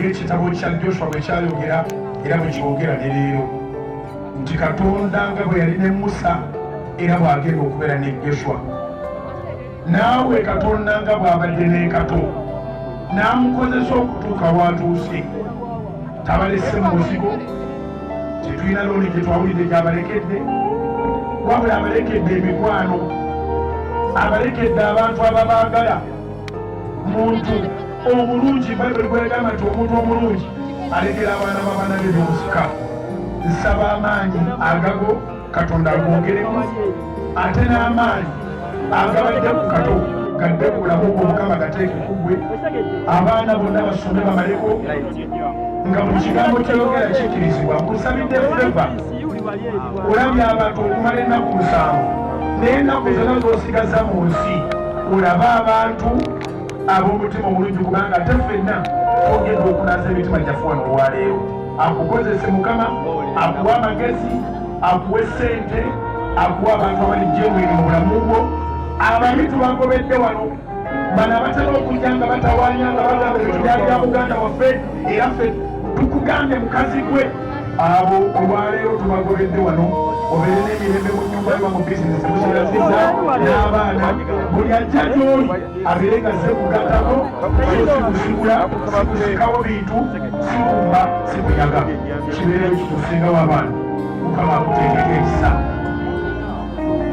Ng'ekitabo kya Joshua bwe kyayogera era bwe kyogera ne leero nti Katonda nga bwe yali ne Musa era bw'agenda okubeera ne Joshua. Naawe Katonda nga bw'abadde ne Kato n'amukozesa okutuuka w'atuuse, tabalese mu muzigo. Tetulina looni gye twawulidde gy'abalekedde, wabula abalekedde emikwano, abalekedde abantu ababaagala. Muntu omulungi, Bayibuli gwegamba nti omuntu omulungi alekera abaana b'abaana be by'obusika. Nsaba amaanyi agago Katonda agongeremu, ate n'amaanyi agabadde ku Kato gadde ku bulamu bwo, Mukama gateeke ku ggwe. Abaana bonna basome bamaleko nga buli kigambo kyeyogera kikkirizibwa. Nkusabidde favor. Olabye abantu okumala ennaku 7, naye ennaku zonna z'osigaza mu nsi olabe abantu ab'omutima omulungi, kubanga ate ffenna twongedde okunaaza emitima gyaffe wano olwaleero. Akukozese Mukama, akuwe amagezi, akuwe ssente, akuwe abantu abali genuine mu bulamu bwo. Ababi tubagobedde wano, bano abatera okujja nga batawaanya nga bagamba ebintu byali bya muganda waffe, era ffe tukugambye mukazi gwe. Abo olwaleero tubagobedde wano. Obeere n'emirembe mu nyumba yoba mu bizinesi mukiraziza n'abaana. Buli ajja gy'oli abeere nga zze kugattako, so si kusigula, si kusikawo bintu, si kumba, si kunyaga. Kibeereyo kitusingawo abaana. Mukama akuteekeko ekisa.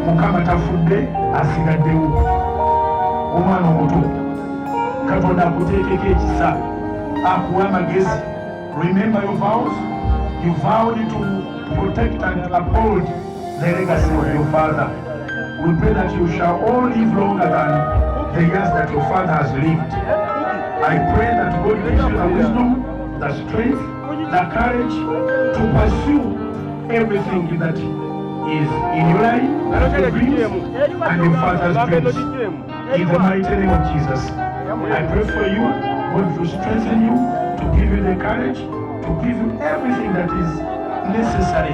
Mukama tafudde, asigaddewo. Omwana omuto, Katonda akuteekeko ekisa, akuwe amagezi. Remember your vows. You vowed to protect and uphold the legacy of your father. We pray that you shall all live longer than the years that your father has lived. I pray that God gives you the wisdom, the strength, the courage to pursue everything that is in your life, your dreams, and your father's dreams. In the mighty name of Jesus, I pray for you, God to strengthen you, to give you the courage, to give you everything that is necessary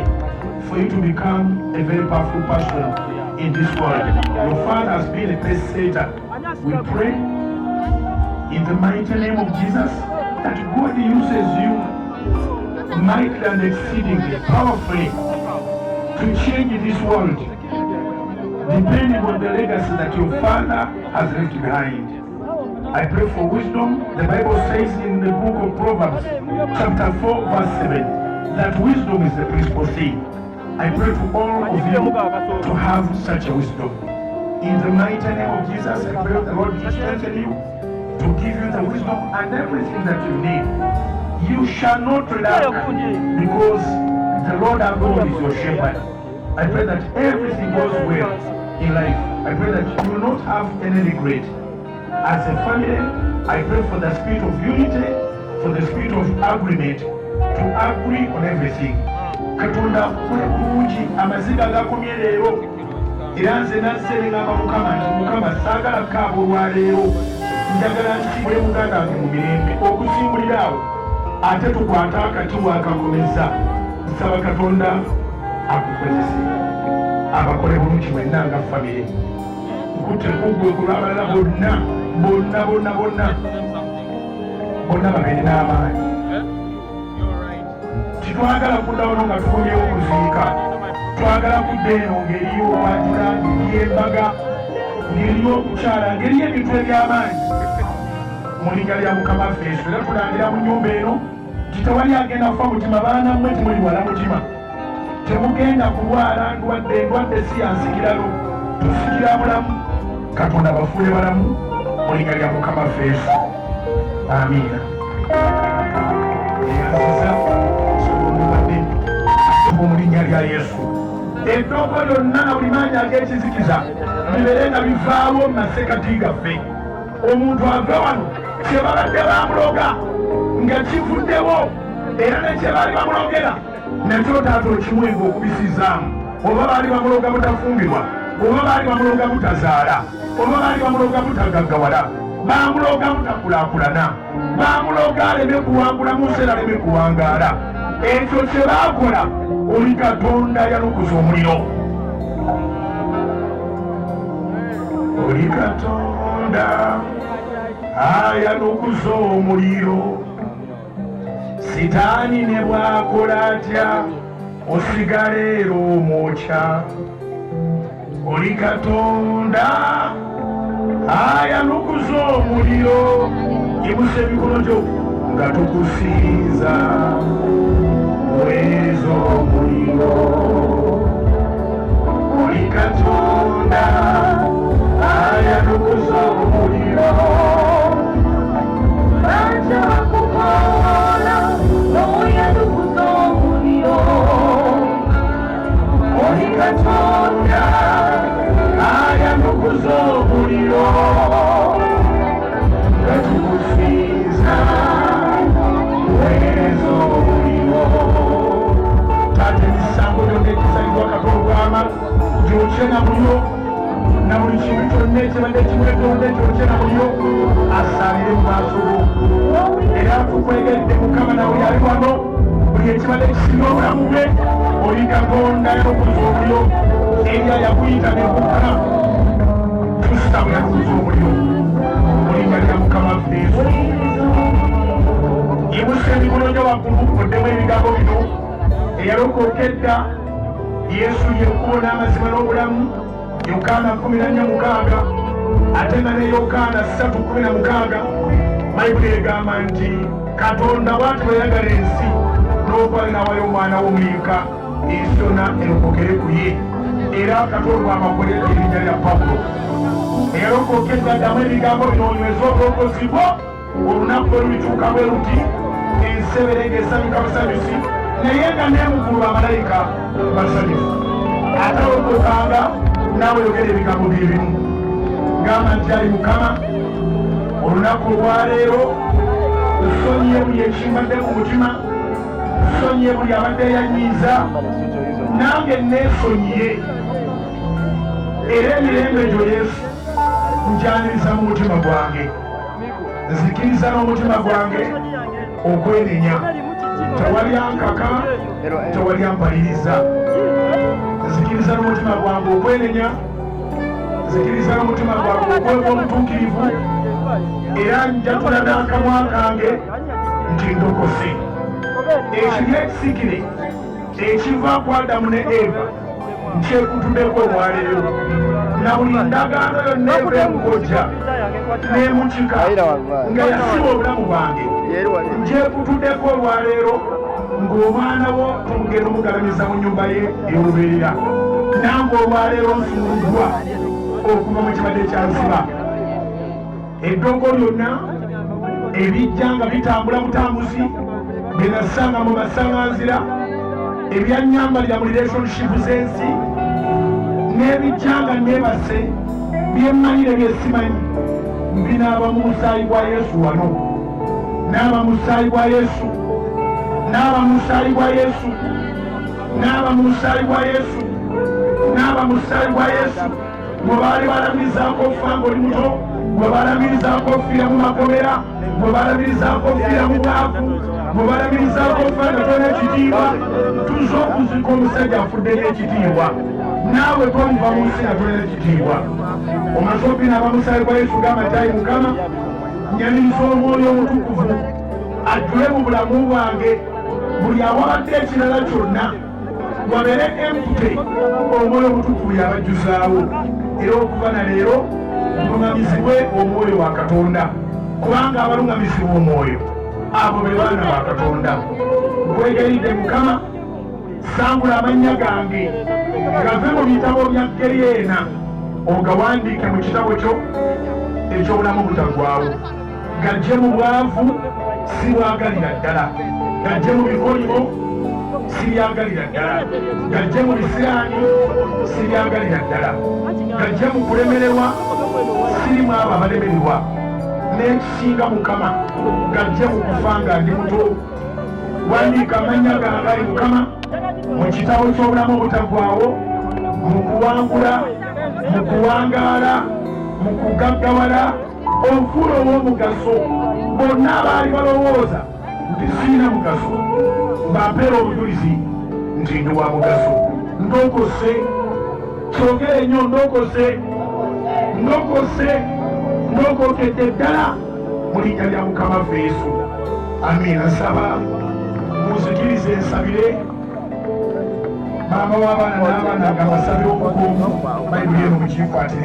for you to become a very powerful person in this world. Your father has been a pace setter. We pray in the mighty name of Jesus that God uses you mightily and exceedingly powerfully to change this world, depending on the legacy that your father has left behind. I pray for wisdom. The Bible says in the book of Proverbs, chapter 4, verse 7, that wisdom is the principal thing. I pray to all of you to have such a wisdom. In the mighty name of Jesus, I pray the Lord to strengthen you, to give you the wisdom and everything that you need. You shall not lack because the Lord our God is your shepherd. I pray that everything goes well in life. I pray that you will not have any regret. As a family, I pray for the spirit of unity, for the spirit of agreement, to agree on everything. Katonda akukole bulungi. Amaziga gakomye leero, era nze nazze ne ngamba Mukama nti, "Mukama, saagala kukaaba olwaleero, njagala nsiibule muganda wange mu mirembe." Okusimbulira awo ate tukwate akati wakakomeza. Nsaba Katonda akukozese, abakole bulungi mwenna nga famire. Nkutte kuggwe ku lw'abalala bonna bonna bonna bonna bonna, babeere n'amaanyi. Titwagala kudda wano nga tukomyewo okuziika. Twagala kudda eno ng'eriyo okwanjula, ng'eriyo embaga, ng'eriyo okukyala, ng'eriyo ebintu eby'amaanyi mu linnya lya Mukama waffe Yesu. Era tulangira mu nnyumba eno nti tewali agenda kufa mutima. Baana mmwe, timuli wala mutima, temugenda kulwala ndwadde. Endwadde si yansikirano, tusikira bulamu. Katonda bafuule balamu mu linnya lya Mukama waffe Yesu. Amiina. Eyanziza sobolubadde mu linnya lya Yesu. Eddogo lyonna na buli maanyi ag'ekizikiza bibeere nga bivaawo mu masekati gaffe. Omuntu ave wano kye babadde bamuloga nga kivuddewo, era ne kye baali bamulogera nakyo taata okimwenga okubisizaamu. Oba baali bamuloga butafumbirwa, oba baali bamuloga butazaala, oba baali bamuloga butagaggawala, bamuloga butakulaakulana, bamuloga aleme kuwangula mu nsi era aleme kuwangaala, ekyo kye baakola, oli Katonda yalukuza omuliro. Oli Katonda ayalukuza omuliro. Sitaani ne bw'akola atya, osigala era omwokya. Oli Katonda ayanukuza omuliro. Yimusa emikono gyo nga tukusinza, weeza omuliro. Oli Katonda ayanukuza omuliro. Bajja bakukoowoola n'oyanukuza omuliro. Oli Katonda ayanukuza omuliro nga tukusinza, weeza omuliro. Taata, emisango gyonna egisalibwa Katonda Obwama gyokye na muliro, na buli kintu kyonna ekibadde kimwetolodde kyokye na muliro, asalire mu maaso go. Era tukwegedde, Mukama, nawe yali wano, buli ekibadde kisinga obulamu bwe. Oli Katonda yanukuza omuliro. Erya yakuyita nekukka, tusaba yanukuza omuliro mu linnya lya Mukama waffe Yesu. Yimusa emikono gyo waggulu, oddemu ebigambo bino. Eyalokoka edda, Yesu yekkubo n'amazima n'obulamu, Yokaana 14:6, ate nga ne Yokaana 3:16, Bayibuli egamba nti Katonda bwati bwe yayagala ensi n'okwala n'awayo omwana w'omuyika, ensi yonna erokokere ku ye. Era Katonda amakole erinnya lya Pawulo. Eyalokoka edda, ddamu ebigambo bino, onyweze obulokozi bwo. Olunaku lwe lulituuka bwe luti, ensi ebeere ng'esanyuka busanyusi, naye nga nemuggulu bamalayika basanyufu. Atalokokanga, naawe yogera ebigambo bye bimu. Gamba nti, "Ali Mukama, olunaku olwaleero nsonyiye buli ekimbadde ku mutima, nsonyiye buli abadde yanyiiza, nange neesonyiye, era emirembe gyo Yesu nkyaniriza mu mutima gwange. Nzikiriza n'omutima gwange okwenenya. Tewali ankaka, tewali ampaliriza. Nzikiriza n'omutima gwange okwenenya, nzikiriza n'omutima gwange okwekwa omutuukirivu, era njatula n'akamwa kange nti ndokose." Ekibi ekisikire ekiva ku Adamu ne Eva nkyekutuddeko olwaleero, na buli ndagaano yonna eva emukojja n'emukika nga yasiba obulamu bwange, nkyekutuddeko olwaleero. Ng'omwana wo tumugenda omugalamiza mu nyumba ye ey'olubeerera, nange olwaleero nsumuluddwa okuva mu kibadde kyansiba. Eddogo lyonna ebijja nga bitambula butambuzi byenasanga mu masaŋŋanzira, ebyanyambalira mu relationship z'ensi, n'ebijja nga neebase, byemmanyire byesimanyi, mbinaaba mu musaayi gwa Yesu wano. Naaba mu musaayi gwa Yesu, naaba mu musaayi gwa Yesu, naaba mu musaayi gwa Yesu, naaba mu musaayi gwa Yesu. Gwe baali balabirizaako okufa ng'oli muto, gwe balabirizaako okufiira mu makomera, gwe balabirizaako okufiira mu bwavu, gwe balabirizaako okufa nga tolina ekitiibwa, tuze okuzika omusajja afudde n'ekitiibwa. Naawe toliva mu nsi nga tolina ekitiibwa. Omaze obinaaba musaayi gwa Yesu, gamba nti, "Ayi Mukama, nyaniriza Omwoyo Omutukuvu ajjule mu bulamu bwange. Buli awabadde ekirala kyonna wabeere empty, Omwoyo Omutukuvu yabajjuzaawo. Era okuva na leero luŋŋamizibwe Omwoyo wa Katonda, kubanga abaluŋŋamizibwa Omwoyo abo be baana ba Katonda. Nkwegayiridde Mukama, sangula amannya gange gave mu bitabo bya Geyeena, ogawandiike mu kitabo kyo eky'obulamu butaggwawo. Gajje mu bwavu, sibwagalira ddala. Gajje mu bikolimo, sibyagalira ddala. Gajje mu bisiraani, sibyagalira ddala. Gajje mu kulemererwa, sirimu abo abalemererwa. N'ekisinga, Mukama, gajje mu kufa nga ndi muto. Wandiika amannya gange, ayi Mukama, mu kitabo ky'obulamu obutaggwawo, mu kuwangula, mu kuwangaala, mu kugaggawala, onfuula ow'omugaso. Bonna abaali balowooza nti sirina mugaso, bampeera obujulizi nti ndi wa mugaso. Ndokose." Kyogere nnyo: "Ndokose, ndokose, ndokokedde ddala mu linnya lya Mukama waffe Yesu." Amiina. Nsaba Munzikirize nsabire maama w'abaana n'abaana nga basabire obukuumu. Bayibuli eno mukinkwatire.